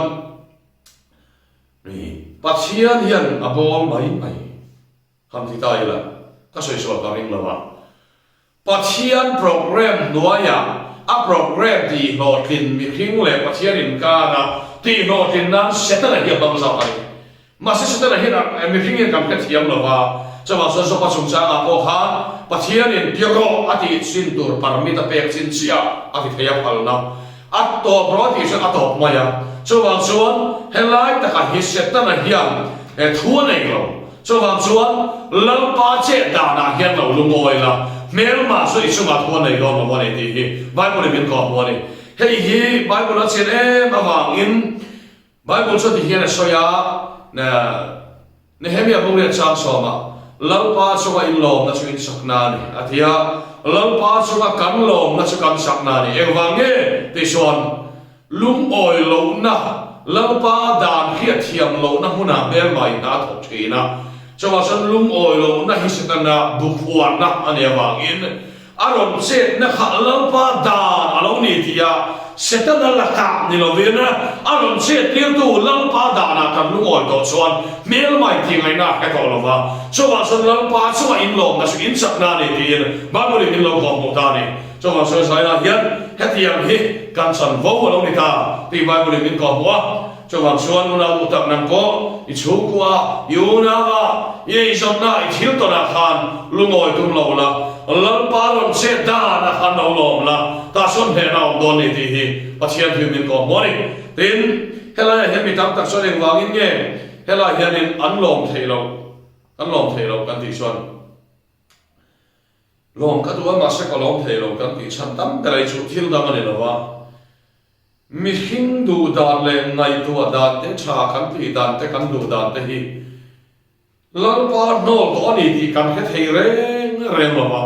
Pathian hian a bawl mai mai. Han ti ta ila, ka sawi sual ka ring lo a. Pathian program hnuaiah a program tihhlawhtlin mihring leh Pathian inkara tihhlawhtlin nan Setana hi a hmang zawk a ni. Mahse Setana hian mihring hian kan hrethiam lo va. Chuvang chuan Joba chungchangah pawh khan Pathianin ti rawh a tih chin tur permit a pek chin chiah a ti thei a phalna a tawp rawh a tih chuan a tawp mai a. Chuvang chuan helai takah hi Setana hian thu a nei lo. Chuvang chuan Lalpa chet danah hian lo lungawi la, hmelma chu i chungah thu a nei dawn lo a ni tih hi Bible in min kawhhmuh a ni. Hei hi Bible a chian em avangin Bible chu ti hian a sawi a, Nehemia bung chang sawmah, Lalpa chunga in lawmna chu in sakna a ni, a ti a. Lalpa chunga kan lawmna chu kan sakna a ni. Engvang nge? Tih chuan, lungawi lohna, Lalpa dan hriatthiam lohna hmunah hmelma in hna a thawk thin a. Chuvang chuan lungawi lohna hi Setana bukhuarna a nih avangin, A rawn chetna kha Lalpa dan a lo ni tih a, Setana lakah ni lovin a rawn chet tirtu Lalpa danah kan lungawi tawh chuan hmelmai tih ngaihna a hre tawh lo va. Chuvang chuan Lalpa chunga inlawmna chu inchakna a ni tiin Bible-in min lo kawhhmuh ta a ni. Chuvang chuan Zaina hian hetiang hi kan chanvo a lo ni ta tih Bible-in min kawhhmuh a. Chuvang chuan unau u tak nang pawh i chhungkua, i unauva, i eizawnna, i thil tawnah khan lungawi tum lo la, Lalpa rawn chet danah khan lo lawm la, tah chuan hnehna a awm dawn ni tih hi Pathian thil min kawhhmuh a ni. Tin, helaiah hian mi tam tak chuan engvangin nge helaiah hianin an lawm theih loh, kan lawm theih loh kan tih chuan lawm ka duh a, mahse ka lawm thei lo kan tih chhan tam ber hi chu thil dang a ni lo va. Mihring duh dan leh ngaihtuah dan te, tha kan tih dan te, kan duh dan te hi Lalpa hnawl tawh a ni tih kan hre thei reng reng lo va.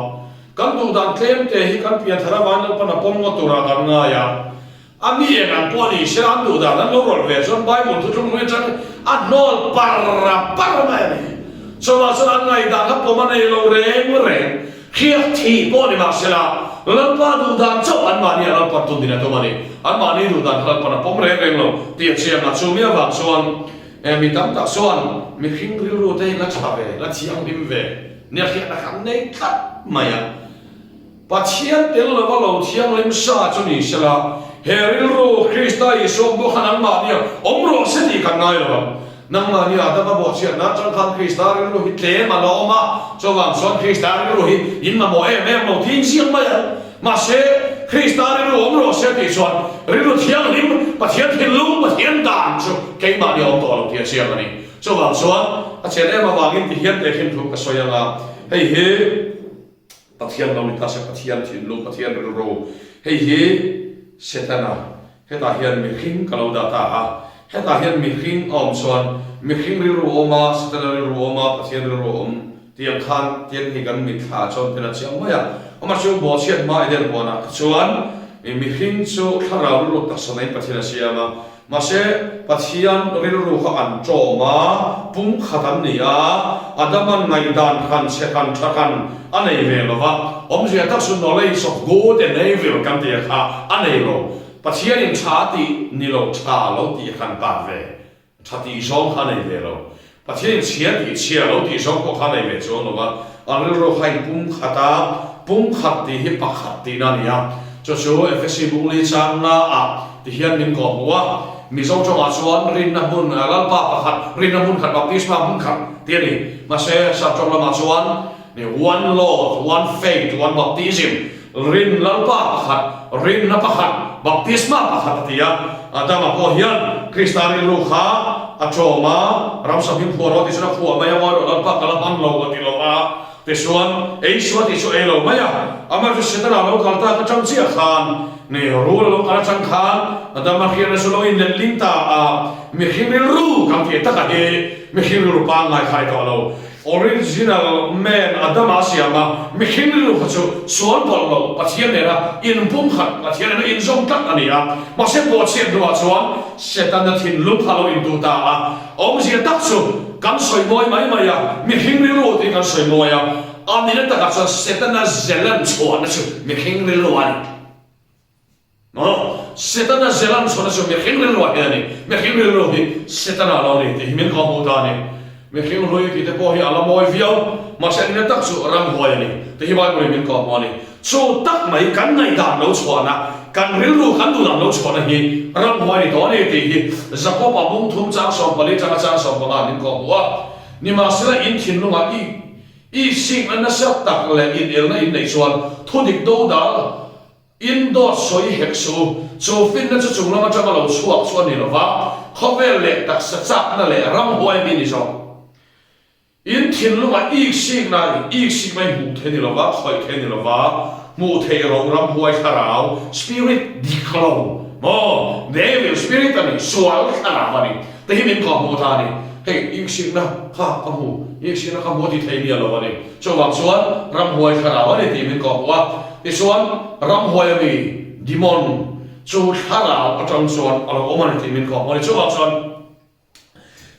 Kan duh dan tlem te hi kan pianthar avangin Lalpan a pawm ngawt turah kan ngai a. A mi eng ang pawh a ni se, an duh dan an lo rawlh ve chuan Bible thuthlung hlui atang a hnawl par par mai a ni. Chuvang chuan an ngaihdan kha pawm a nei lo reng reng. Hriak thih pawh ni mahsela, Lalpa duh dan chauh anmahni a Lalpan tun din a tum a ni. Anmahni duh dan kha Lalpan a pawm reng reng lo tih a chiang a. Chu mi avang chuan mi tam tak chuan mihring rilru te hi la tha ve, la thianghlim ve nia hriatna kha an nei tlat mai a. Pathian tel lova lo thianghlim sa chu ni sela, he rilru Krista Isua bawk kha nangmahnia awm rawh se tih kan ngai lo ang. Nangmahni Adama bawhchhiatna atang khan Krista rilru hi tlem a la awm a, chuvang chuan Krista rilru hi in mamawh em em lo tiin ziak mai ang. Mahse, Krista rilru awm rawh se tih chuan rilru thianghlim, Pathian thinlung, Pathian dan chu keimahni a awm tawh lo tih a chiang a ni. Chuvang chuan a chen em avangin ti hian tehkhin thu ka sawi ang a, hei hi Pathian lo ni ta se, Pathian thinlung, Pathian rilru, hei hi Setana Hetah hian mihring ka lo dah ta a, hetah hian mihring a awm chuan mihring rilru a awm a, Setana rilru a awm a, Pathian rilru a awm tiang khan tiang hi kan mitthla chuan tel a chiang mai a. Amah chu bawhchhiat hma Eden huanah kha chuan mihring chu thlarau rilru taksa neiin Pathian a siam a, mahse Pathian rilru kha an ṭawm a, pumkhat an ni a, Adama'n ngaihdan hran chhe hran ṭha hran a nei ve lo va, awmzia tak chu knowledge of good and evil kan tih kha a nei lo. Pathianin tha tih ni lo tha lo tih hran tak ve, tha tih zawng kha nei ve lo. Pathianin chhia tih chhia lo tih zawng pawh kha nei ve chuang lo va, an rilru kha in pumkhat a, pumkhat tih hi pakhat tihna a ni a. Chu chu Efesi bungli changna ah ti hian min kawhhmuh a, Mizo tawngah chuan rinna hmun, Lalpa pakhat, rinna hmun khat, baptisma hmun khat tih a ni. Mahse, Sap tawng lamah chuan One Lord, one faith, one baptism, rin Lalpa pakhat, rinna pakhat, baptisma pakhat a ti a. Adama pawh hian Krista rilru kha a ṭawm a, ramsa hming phuah rawh tih chuan a phuah mai a, ngawi rawh Lalpa ka la hman lo a ti lo a. Tichuan, ei suah tih chu ei lo mai a, amah chu Setana lo kal tak aṭang chiah khan, ni rul a lo kal aṭang khan Adama hriatna chu lo inlet ling ta a, mihring rilru kan tih taka hi mihring rilru pangngai kha a ni tawh lo. Original man Adama a siam a, mihring rilru kha chu sual pawlh lo, Pathian nena inpumkhat, Pathian nena inzawm tlat a ni a. Mahse bawhchhiat hnuah chuan Setana thinlung kha a lo intuh ta a, Awmzia tak chu kan sawi mawi mai mai a, mihring rilru tih kan sawi mawi a, a nihna takah chuan Setana zelan chhuahna chu mihring rilru a ni. Maw? Setana zelan chhuahna chu mihring rilru ah hian a ni. Mihring rilru hi Setana a lo ni tih hi min kawhhmuh ta a ni. Mihring hlui tih te pawh hi a la mawi viau, mahse a nihna tak chu ramhuai a ni tih hi Bible in min kawhhmuh a ni. Chu tak mai kan ngaihdan lo chhuahna, kan rilru kan duhdan lo chhuahna hi ramhuai ni tawh a ni tih hi Jakob-a bung thum chang 14 tanga chang 15 min kawhhmuh a. Nimahsela in thinlungah i. Isikna nasa tak leh inelna in neih chuan thudik dodal in dawt sawi hek suh u. Chu finna chu chung lam atanga lo chhuak chu a ni lova, khawvel leh taksa chakna leh ramhuai mi ni zawk. In thinlungah iksikna iksikna i hmuh thei ni lova, khawih thei ni lova, hmuh theih ro ramhuai thlarau, spirit, dik lo maw? Devil spirit a ni, sual thlarau a ni. Te hi min kawh hmuh ta a ni. Hei iksikna kha ka hmu, iksikna ka hmu a ti thei miah lo a ni. Chuvang chuan ramhuai thlarau a ni tih min kawh hmuh a. Tichuan ramhuai a mi, demon, chu thlarau atang chuan a lo awm a ni tih min kawh hmuh a ni. Chuvang chuan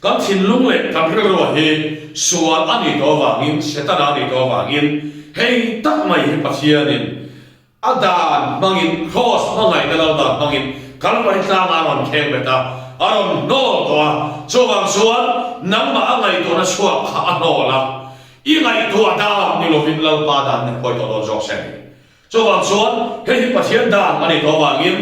kan thinlung leh kan rilrua hi sual a nih tawh avangin, Setana a nih tawh avangin hei tak mai hi Pathianin A dan hmangin, Kraws hmangaihna lo dan hmangin Kalvari tlangah a rawn kheng bet a, a rawn hnawl tawh a. Chuvang chuan nangmah a ngaihtuahna chhuak kha a hnawl a, i ngaihtuah dan ni lovin Lalpa dan na khawi tawh dawn zawk se a ni. Chuvang chuan hei hi Pathian dan a nih tawh avangin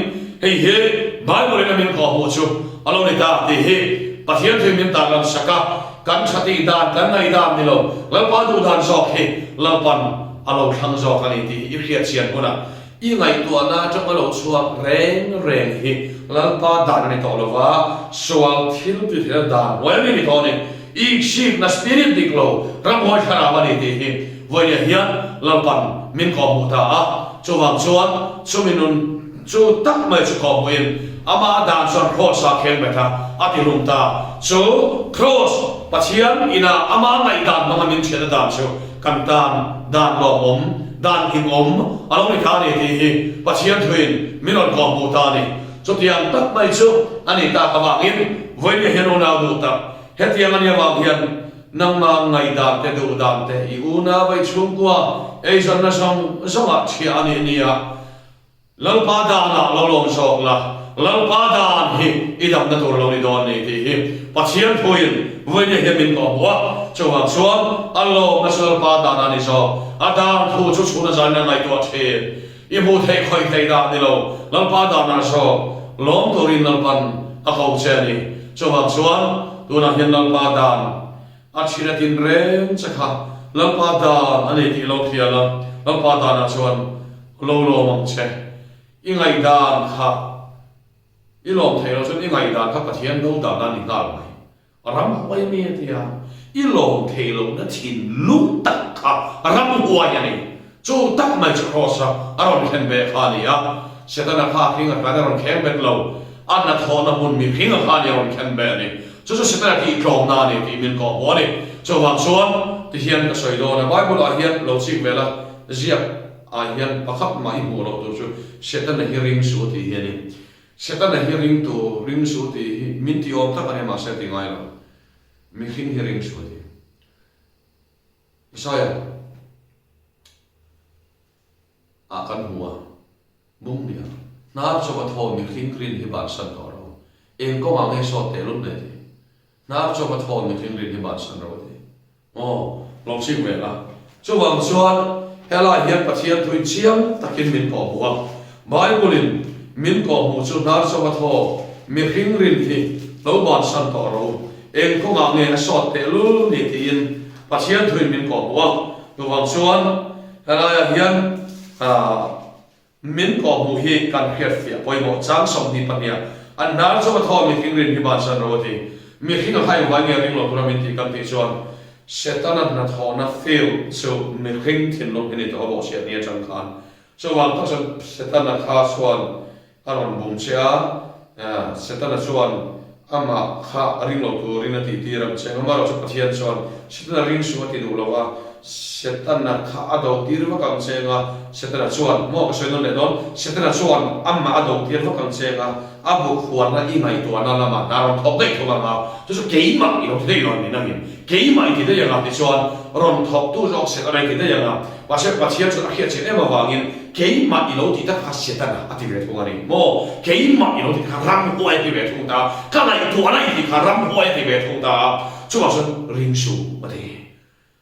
hei hi Bible in a min kawhhmuh chu a lo ni ta tih hi Pathian thuin min tarlan sak a, kan tha tih dan, kan ngaihdan ni lo, Lalpa duh dan zawk hi Lalpan a lo thlang zawk a ni tih hi i hriat chian hunah i ngaihtuahna atanga lo chhuak reng reng hi Lalpa dan a ni tawh lova, sual thil ti theihna dan huai a ni tawh a ni. Iksikna spirit dik lo ramhuai thlarau a ni tih hi vawinia hian Lalpan min kawhhmuh ta a, chuvang chuan chumi nun Chu tak mai chu kawhhmuhin amah dan chuan Kraws ah kheng bet a, a ti hlum ta. Chu Kraws, Pathian ina amah ngaihdan hmanga min thianna dan chu kan tan dan lawmawm, dan hlimawm a lo ni ta a ni tih hi Pathian thuin min rawn kawhhmuh ta a ni. Chutiang tak mai chu a ni tak avangin vawinia hian unau duh tak, hetiang a nih avang hian nangmah ngaihdan te duhdan te i unau i chhungkua eizawnna zawng zawngah chhiah a nih nia. Lalpa danah lo lawm zawk la, Lalpa dan hi i damna tur lo ni dawn ni tih hi Pathian thuin vawinia hian min kawhhmuh a, chuvang chuan a lawmna chu Lalpa danah ni zawk, a dan thu chu chhuna zanin a ngaihtuah thin. I hmuh theih khawih theih dah ni lo, Lalpa danah zawk lawm turin Lalpan a ko che a ni. Chuvang chuan tunah hian Lalpa dan a thin a tin reng che kha Lalpa dan a nei tih lo hria la, Lalpa danah chuan lo lawm ang che. I ngaihdan kha i lawm theih loh chuan i ngaihdan kha Pathian do dan a ni nghal mai. Ramhuai mi a ti a, i lawm theih lohna thinlung tak kha ramhuai a ni. Chu tak mai chu Kraws-a a rawn thlen ve kha a ni a, Setana kha a hring a hran a rawn kheng bet lo, a hnathawhna hmun mihring a kha a ni a rawn thlen ve a ni. Chu chu Setana tihtlawmna a ni tih min kawhhmuh a ni. Chuvang chuan tihian ka sawi dawn a, Bible-ah hian lo chik ve la, ziak ah hian pakhat mah i hmuh loh tur chu Setana hi ring suh tih hi a ni. Setana hi ring tur, ring suh tih hi min ti awm tak a ni mahse a ti ngai lo. Mihring hi ring suh a ti. Isaiah ah kan hmu a, bung nia, hnar chawp a thaw mihring rin hi bansan tawh ro, eng kawngah nge sawt teh lul mai a ti. Hnar chawp a thaw mihring rin hi bansan ro a ti. Aw, lo chik ve la. Chuvang chuan helai hian Pathian thui chiang takin min kawhhmuh a, Bible in min kawhhmuh chu hnar chawp a thaw mihring rin hi lo bansan tawh ro, eng kawngah nge a sawt teh lul ni tiin Pathian thuin min kawhhmuh a, chuvang chuan helaiah hian min kawhhmuh hi kan hriatfiah pawimawh chang 22 an hnar chu a thaw mihring rin hi bansan ro a ti. Mihring a kha engvai nge ring lo tura min tih kan tih chuan Setana hnathawhna field chu mihring thinlung hi ni tawh a bawhchhiat ni atang khan chuvang tak chuan Setana kha chuan A rawn bum che a, Setana chuan amah kha ring lo turin a tihtir ang che. Amaherawh chu Pathian chuan Setana ring suh a ti duh lo a, Setana kha a dotir vak ang che anga, Setana chuan, maw ka sawi nawn leh dawn, Setana chuan amah a dotir vak ang che anga, a buk huanna i ngaihtuahna lamah hna rawn thawk daih thung ang a, chu chu keimah i lo ti daih lo a ni nangin, keimah i ti daih ang a tichuan rawn thawktu zawk Setana i ti daih ang a, mahse Pathian chuan a hriat chian em avangin, Keimah i lo ti tak kha Setana a ti ve thung a ni maw? Keimah i lo ti tak kha ramhuai a ti ve thung ta a, ka ngaihtuahna i ti kha ramhuai a ti ve thung ta a, chuvang chuan ring suh a ti.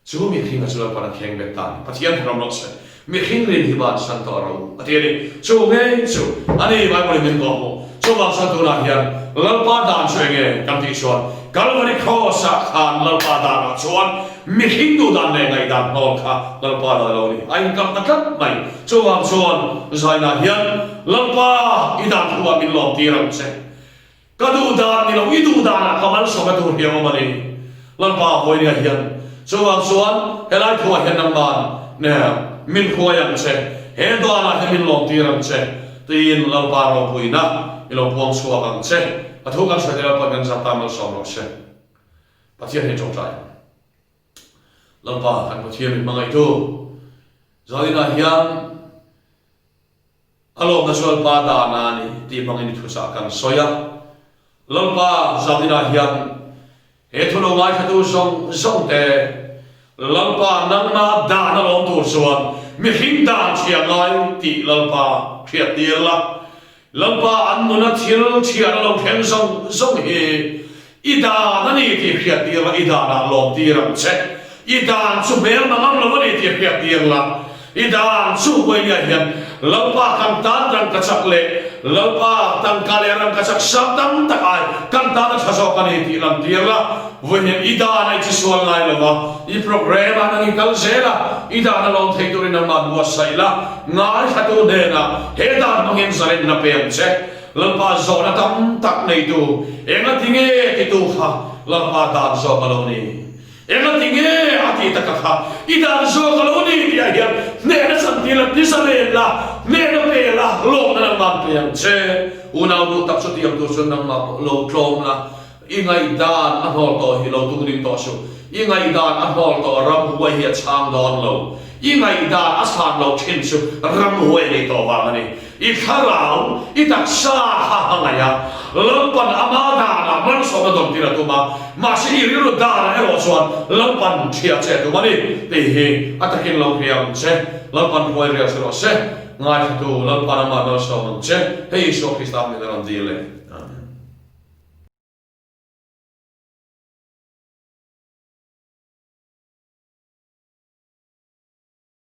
Chu mihringa chu Lalpan a kheng bet ta a ni. Pathian thu ram rawh se. Mihring rin hi bansan tawh ro a ti a ni. Chu ngei chu a ni Bible in min kawhhmuh. Chuvang chuan tunah hian Lalpa dan chu enge kan tih chuan. Kalvari Kraws-ah khan Lalpa danah chuan mihring duhdan leh ngaihdan hnawl kha Lalpa dan a lo ni. A inkalh ta tlat mai. Chuvang chuan zainah hian Lalpa i dan thu ah min lawm tir ang che. Ka duh dan ni lo, i duh danah ka malsawm a tur hi a awm a ni. Lalpa Vawinia hian chuvang chuan helai thuah hian nangman min hruai ang che, he danah hian min lawm tir ang che tiin Lalpa ropuina i lo puang chhuak ang che. A thu kan hriat hi Lalpa'n kan zat ta malsawm rawh se. Pathian hi tawngtai ang. Lalpa kan Pathian min hmangaihtu Zaninah hian A lawmna chu Lalpa dana a ni tih hmangin i thuchah kan sawi a. Lalpa zaninah hian he thu lo ngaithlatu zawng zawng te, Lalpa nangma dan a lawm tur chuan mihring dan chhia ngai tih Lalpa hriat tir la. Lalpa an nuna thil chhiat a lo thleng zawng zawng hi I dan a ni tih hriat tir la, i danah lawm tir ang che. I dan chu hmel na ngam lo a ni tih hriat tir la. I dan chu Vawinia hian Lalpa kan tan rangkachak leh Lalpa tangka leh rangkachak sang tam tak ai kan tan a tha zawk a ni tih lam tir la. Vawiin i dan a i chi sual ngai lo va, i programme ah nang i kal zel a, i dan a lawm thei turin nangmah buatsaih la, ngaithlatu hnenah he dan hmangin zalenna pe ang che. Lalpa zawhna tam tak neitu enga ti nge titu kha Lalpa dan zawk a lo ni. Enga ti nge a ti taka kha i dan zawk a lo ni tih ah hian hnehna chantir la, tisa len la, hnehna pe la, lawmna nangmah pe ang che. Unau duh tak chu tiang tur chuan nangmah pawh lo tlawm la, i ngaihdan a hnawl tawh hi lo tung ding tawh suh. I ngaihdan a hnawl tawh ramhuai hi a chhang dawn lo. I ngaihdan a chhan loh thin chu ramhuai a nih tawh vang a ni. I thlarau, i taksa kha a ngaih a, Lalpan ama danah malsawmna dawn tir a tum a, mahse i rilru danah erawh chuan Lalpan ṭhia che a tum a ni tih hi a takin lo hria ang che. Lalpan hruai rial che rawh se. Ngaithlatu, Lalpan amah malsawm ang che. Hei Isua Krista hming a rawn dil e.